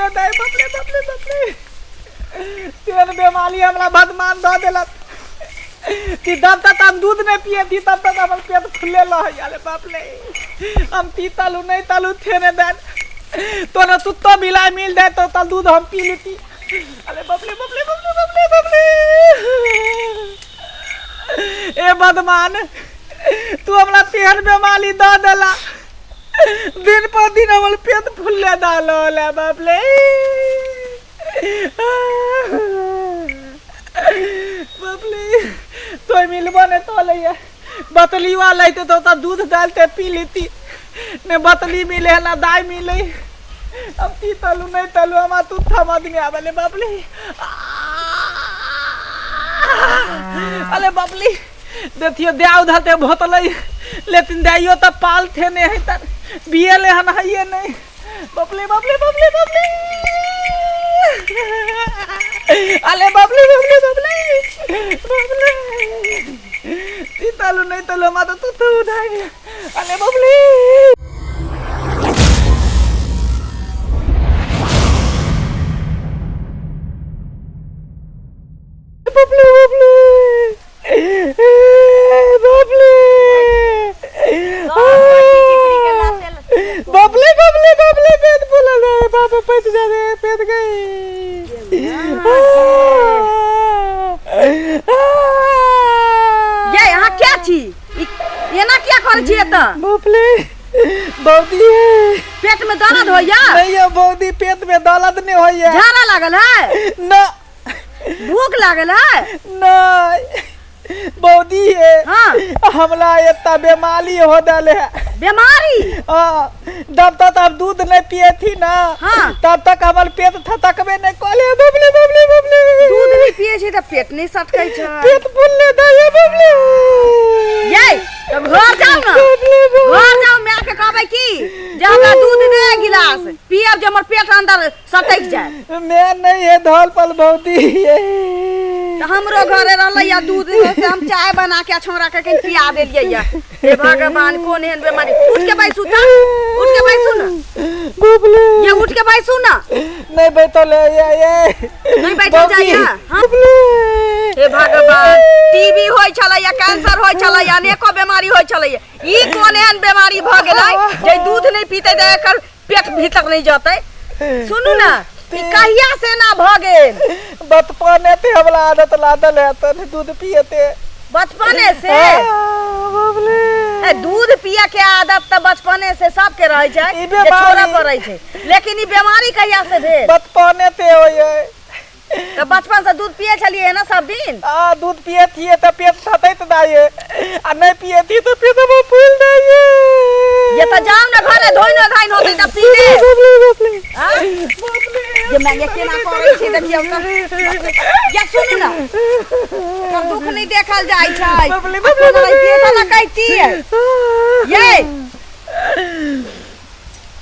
फूले दे, बाप रे बाप रे बाप रे। तेहन बेमारी हमरा भगवान दऽ देलक कि जब तक हम दूध नहीं पिए थी तब तक हमर पेट फूले रहे। अरे बाप रे, हम ती तलू नहीं तलू थेने देन तो न तुत्तो मिला मिल दे तो तल दूध हम पी लेती। अरे बाप रे बाप रे बाप रे बाप रे बाप रे। ए बदमान, तू हमरा तेहन बेमारी दऽ देला, दिन पर दिन हमर पेट फूले दालो ले बाप रे बाप रे। तो मिलबो नहीं तो लैया बतलीवा लैते तो ओतऽ दूध डालते पी लेती, ने बतली मिले है ना दाई मिले। अब की तलू नहीं तलू हमारा तू थम आदमी आवे ले बाप रे। अरे बाप रे, देखियो द्याव धरते भोतलै, लेकिन दाइयो तऽ पाल थे नहीं है तर बिये ले हन है नहीं। बापले बापले बापले बापले, अरे बापले बापले बापले बापले, ती तलू नहीं तलू हमारा तो तू उठाए। अरे बापले बापले बापले बापले बापले बापले बापले, पेट फूलल रे बाप, पेट जा रे, पेट गई। ये अहाँ क्या छी? एना किया करै छी एतऽ? बापले बौदी, पेट में दर्द होइया? नहीं ये बौदी, पेट में दर्द नहीं होइया। झाड़ा लागल है? ना। भूख लागल है? नहीं बौदी है। हाँ। हमला इतना बीमारी हो डले है। बीमारी? हाँ, जब तक आप दूध नहीं पिए थी ना, हाँ। तब तक हमार पेट थतकबे नहीं कले। बबले बबले बबले, दूध नहीं पिए छी त पेट नहीं सटकै छै। पेट फूलले दे बबले। ये तो घर जाओ ना, घर जाओ, माय के कहबै की जे हमरा दूध दे गिलास पियब जे हमर पेट अंदर सटक जाए। मैं नहीं है धल पल भौती। तऽ हमरो घरे रहलै या दूध से हम चाय बना के छौड़ा के कनि पिया देलियै या। हे भगवान, कोन एहन बेमारी। उठ के बैसू तऽ, उठ के बैसू ना। बबले ये उठ के बैसू ना। नहीं बैठल है ये ये नहीं बैठल जाइए। हाँ? बबले हे भगवान, टीबी होइ छलै या कैंसर होइ छलै या अनेको बीमारी होइ छलै, ई कोन एहन बीमारी भऽ गेलै जे दूध नहि पीतै तऽ एकर पेट भीतर नहि जतै। सुनू ना, ई कहिया से ना भऽ गेल? बचपने ते हमरा आदत लागल है तन दूध पियते। बचपने से? बबले। ए, दूध पिए के आदत तऽ बचपने से सबके रहै छै, ई जे बेमारी- छोड़ऽ पड़ै छै, लेकिन ई बेमारी कहिया से भेल? बचपने ते होइए। तऽ बचपन से दूध पिए छलियै ना सब दिन? आ दूध पिए थिए तऽ पेट सतैत दाइए, आ नहीं पिए थी तो पेट में फूल दाइए। ये तऽ जाउ ने घरे, धोइ न धाइन होतै तऽ पी ले। बबले बबले आँ? बबले, ये मैं ये केना करै छी देखियौ तऽ। ये सुनू ना, एकर दुख नहि देखल जाइ छै। बबले, आ बबले, कोनो रहितियै तऽ ने बबले। कहितियै। ये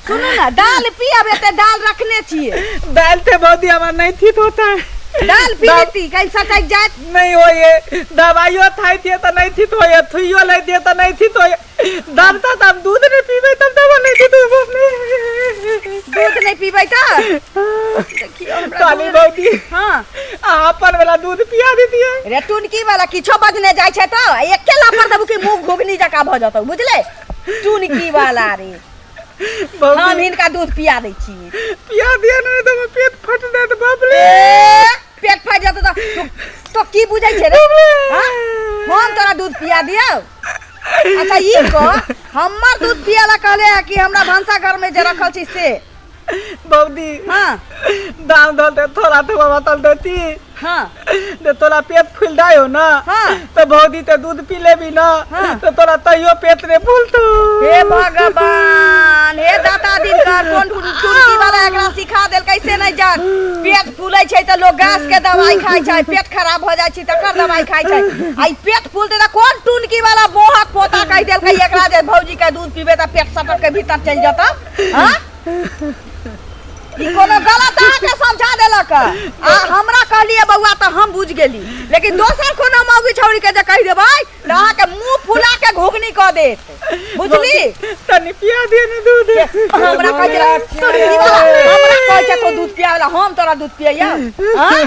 सुनू ना, दाल पियब? एते दाल रखने छियै। दाल ते भौजी हमार नहीं ठीक होता है। दाल पी लेती कहीं सटक जात। नहीं होइए, दवाइयो खाई थिए तो नहीं ठीक होइए, थुइयो ले दिए तो नहीं ठीक होइए। दम तक हम दूध नहीं पीबे तब दवा नहीं ठीक होइए बाप। दूध नहीं पीबै तऽ देखियौ हमरा काली दूध- भौजी। हाँ। अहाँ अपन वाला दूध पिया देतियै। रे टुनकी वाला किछो बजने जाइ छै तऽ एके लापर देबू कि मुँह घुघनी जकाँ भऽ जेतौ, बुझले? टुनकी वाला रे। भौजी, हम हिनका दूध पिया दै छी। पिया दिया नहीं तो हमर पेट फट जायत बाप रे। ए, पेट फाटि जेतौ तऽ तू तो की बुझै छै रे? हाँ? हम तोरा दूध पिया दियौ? अच्छा ई कह, हमर दूध पिया ला कहले है कि हमरा भनसा घर में जे रखल छी से? भौजी। हाँ। दाम धलते थोड़ा थोड़ा बतल देती। हाँ। जे तोरा पेट फूल जाय हो ना। हाँ। तो भौजी ते दूध पी लेबी ना। हाँ। तो तोरा तैयो पेट नहीं फूलतो। हे भगवान, हे दाता दिनकर, कोन टुनकी वाला एकरा सिखा देल कैसे नहीं जान। पेट फूलै छै तऽ लोग गैस के दवाई खाइ छै, पेट खराब हो जाइ छै तकर दवाई खाइ छै, आ ई पेट फूलते तऽ कोन टुनकी वाला मोहक पोता कहि देलकै एकरा जे भौजी के दूध पीबे तऽ पेट सटक के भीतर चलि जेतौ? हाँ, ई कोनो गलत अहाँके समझा देलक आ हमरा कहलियै बौआ तऽ हम बुझि गेली, लेकिन दोसर कोनो मौगी छौड़ी के जे कहि देबै तऽ अहाँके मुँह फुला के घुघनी कऽ देत बुझली। तनी पिया दे ने दूध। हमरा कहै छै टुनकी वाला, हमरा कहै छै तो दूध पियावे ला, हम तोरा दूध पियैया? हाँ?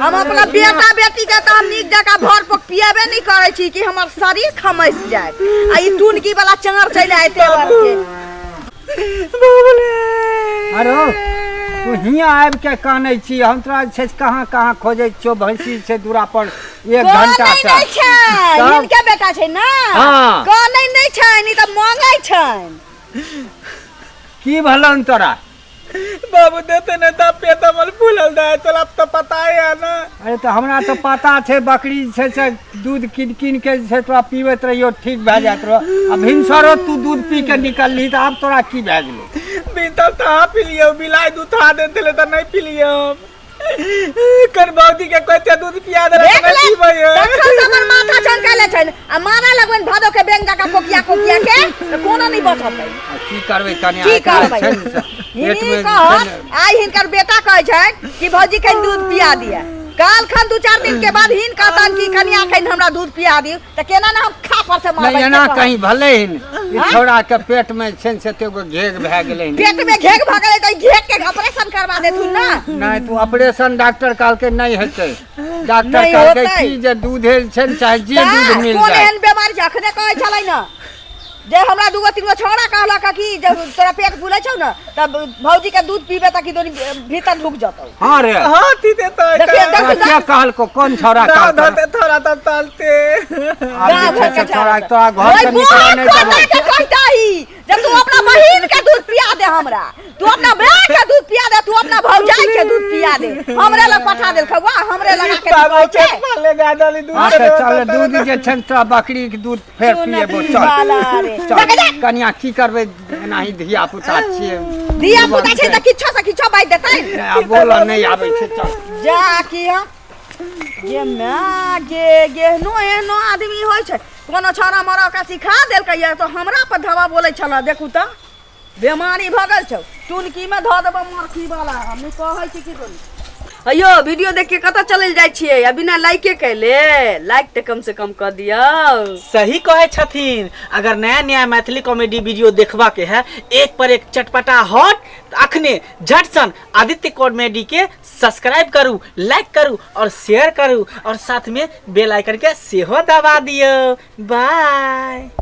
हम अपना बेटा बेटी के तऽ हम नीक जकाँ भर पोख पियेबे नहि करै छी कि हमर शरीर खमसि जाय, आ ई टुनकी वाला चंगर चलि आयते बर के। अरे तू हियाँ आबि के कानै छी, हम तोरा जे छै से कहाँ कहाँ खोजै छियौ। भैंसी छै दूरा पर एक घंटा कनै से। नहि छै। तब? हिनके बेटा छै ने। हाँ। कनै नहि छै, नहि तऽ मांगै छनि। की भेलौन तोरा? बाबू देते ने तब पेट हमर फूलल दे, तोरा तो पता है ना। अरे तऽ हमरा तऽ पता छै, बकरी जे छै से दूध कीन कीन के जे छै तोरा पीबैत रहियो, ठीक भए जाइत रहो। आ भिनसरो तू दूध पी के निकलली, तऽ आब तोरा की भए गेलै? बिन तब तहाँ पी लियो, बिलाइ दूध खा देते ले तऽ नहीं पी लियो हम। कर भौजी के कहते दूध पिया दे देख नहीं ले, पीबै है। तखन से हमर माथा चमकेले छनि आ मारा लगबनि भादो के बेंग जकाँ कोकिया कोकिया के, तऽ कोनो नहि बचतै। आ की करबै कनिया? की आइ काल्हि करबै? छै ने से पेट मे हिनी कहत, आइ हिनकर बेटा कहै छनि कि भौजी कनि दूध पिया दिअ, काल खन 2-4 दिन के बाद हिन कहतन कि कनिया कनि हमरा दूध पिया दियौ, तऽ केना ने हम खापर से मारबै? नहि, एना से कहब। कहीं भले हिन ई छौड़ा के पेट मे छै ने से एगो घेघ भए गेलै हन। पेट में घेघ भऽ गेलै तऽ ई घेघ के ऑपरेशन करवा देथुन ना। नहि, तू ऑपरेशन डॉक्टर कहलकै नहि हेतै। डॉक्टर नहि कहलकै होतै। की जे दूधे छै ने, चाहे जे दूध मिल कोन जाए। एहन बीमारी छै? अखने कहै छलै ने जे हमरा दूगो तीन गो छौड़ा कहलक कि जे तोरा पेट फूलै छौ ने तब भौजी के दूध पीबे तऽ कि दोनी भीतर ढुक जतौ। हाँ रे। हाँ तीते तो। देखिए, तोरा देखिए। के कहलको? कोन छौड़ा कहलको? धते थोड़ा तब तलते। आब गाँव जे छै घर से के छौड़ा छौड़ा तोरा घर से ओइ निकलऽ नहि बुढ़ा देबौ। के कहता ही जे तू अपना बहिन के दूध पिया दे हमरा, तू अपना बहन के दूध पिया दे, तू अपना भौजाई के दूध पिया दे, हमरे लग पठा देलकै। वाह, हमरे लगा के तू बाबू कहै छै। पेट पाले गा डाली दूध। हाँ तऽ चल, दूध जे छै ने तोरा बकरी के दूध फेर पिएबो, चल। वाला रे। चल लगे जा। कनिया, की करबै, एनाही धिया पुता छियै। धिया पुता छै तऽ किछो से किछो बाजि देतै। नहि, आब बोलऽ नहि आबै छै, चल। जा की हम गे माय गे, गेहनो एहनो आदमी होइ छै? कोनो छौड़ा मरा ओकरा सिखा देलकै या तऽ हमरा पर धवा बोलै छलऽ। देखू तऽ बेमारी भऽ गेल छौ, टुनकी मे धऽ देबौ मरखी वाला, हम नहि कहै छी की करू। अयो वीडियो देख के कतऽ चलल जाइ छियै आ बिना लाइके कैले? लाइक तऽ कम से कम कऽ दियौ। सही कहै छथिन। अगर नया नया मैथिली कॉमेडी वीडियो देखबा के है, एक पर एक चटपटा हॉट, तऽ अखने झटसन आदित्य कॉमेडी के सब्सक्राइब करू, लाइक करू और शेयर करू और साथ में बेल आइकन के सेहो दबा दियौ। बाय।